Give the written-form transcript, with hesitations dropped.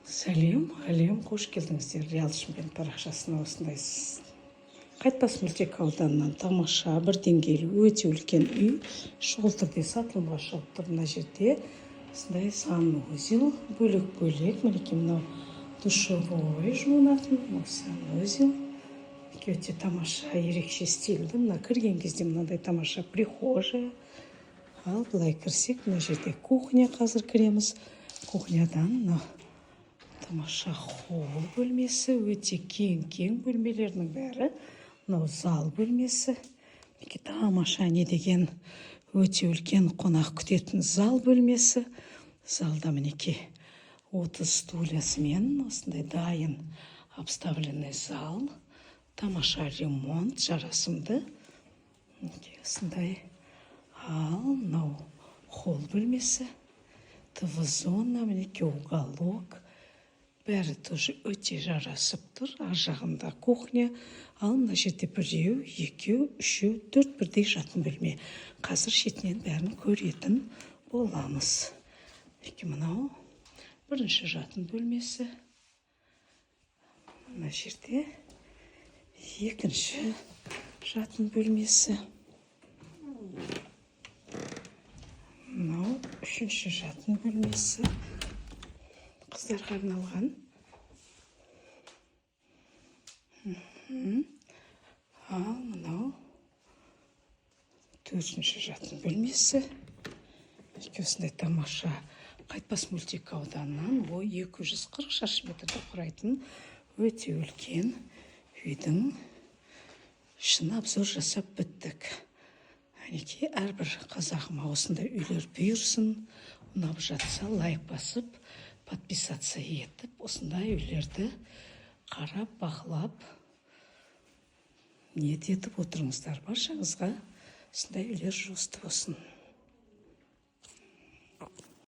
Сәлем, әлем, қош келдіңіздер Реал Шымкент парақшасына. Осындай Қайтпас мөлтек ауданынан тамаша бір деңгейлі өте үлкен үй шұғыл түрде сатылымға шығып тұр. Мына жерде осындай санузел бөлек бөлек мінекей, мынау душевой, жуынатын, мынау санузел. Өте тамаша, ерекше стильді. Мына кірген кезде мынандай тамаша прихожая. Ал былай кірсек, мына жерде кухня. Қазір кіреміз. Кухнядан мынау тамаша холл бөлмесі, өте кең, кең бөлмелерінің бәрі. Мынау зал бөлмесі. Мінекей, тамаша, не деген өте үлкен қонақ күтетін зал бөлмесі. Залда, мінекей, 30 стульясымен осындай дайын обставленный зал. Тамаша ремонт, жарасымды. Мінекей, осындай. Ал мынау холл бөлмесі, ТВ зона, мінекей, уголок, бәрі тоже өте жарасып тұр. Ар жағында кухня. Ал мына жерде біреу, екеу, үшеу, төрт бірдей жатын бөлме. Қазір шетінен бәрін көретін боламыз. Мінекей, мынау бірінші жатын бөлмесі. Мына жерде екінші жатын бөлмесі. Мынау үшінші жатын бөлмесі, қыздарға арналған. Ал мынау төртінші жатын бөлмесі. Мінекей, осындай тамаша Қайтпас мөлтек ауданынан 240 шаршы метрді құрайтын өте үлкен үйдің ішін обзор жасап біттік. Әнекей, әрбір қазағыма осындай үйлер бұйырсын. Ұнап жатса, лайк басып, подписаться етіп, осындай үйлерді қарап, бақылап, ниет етіп отырыңыздар. Баршаңызға осындай үйлер жұғысты болсын.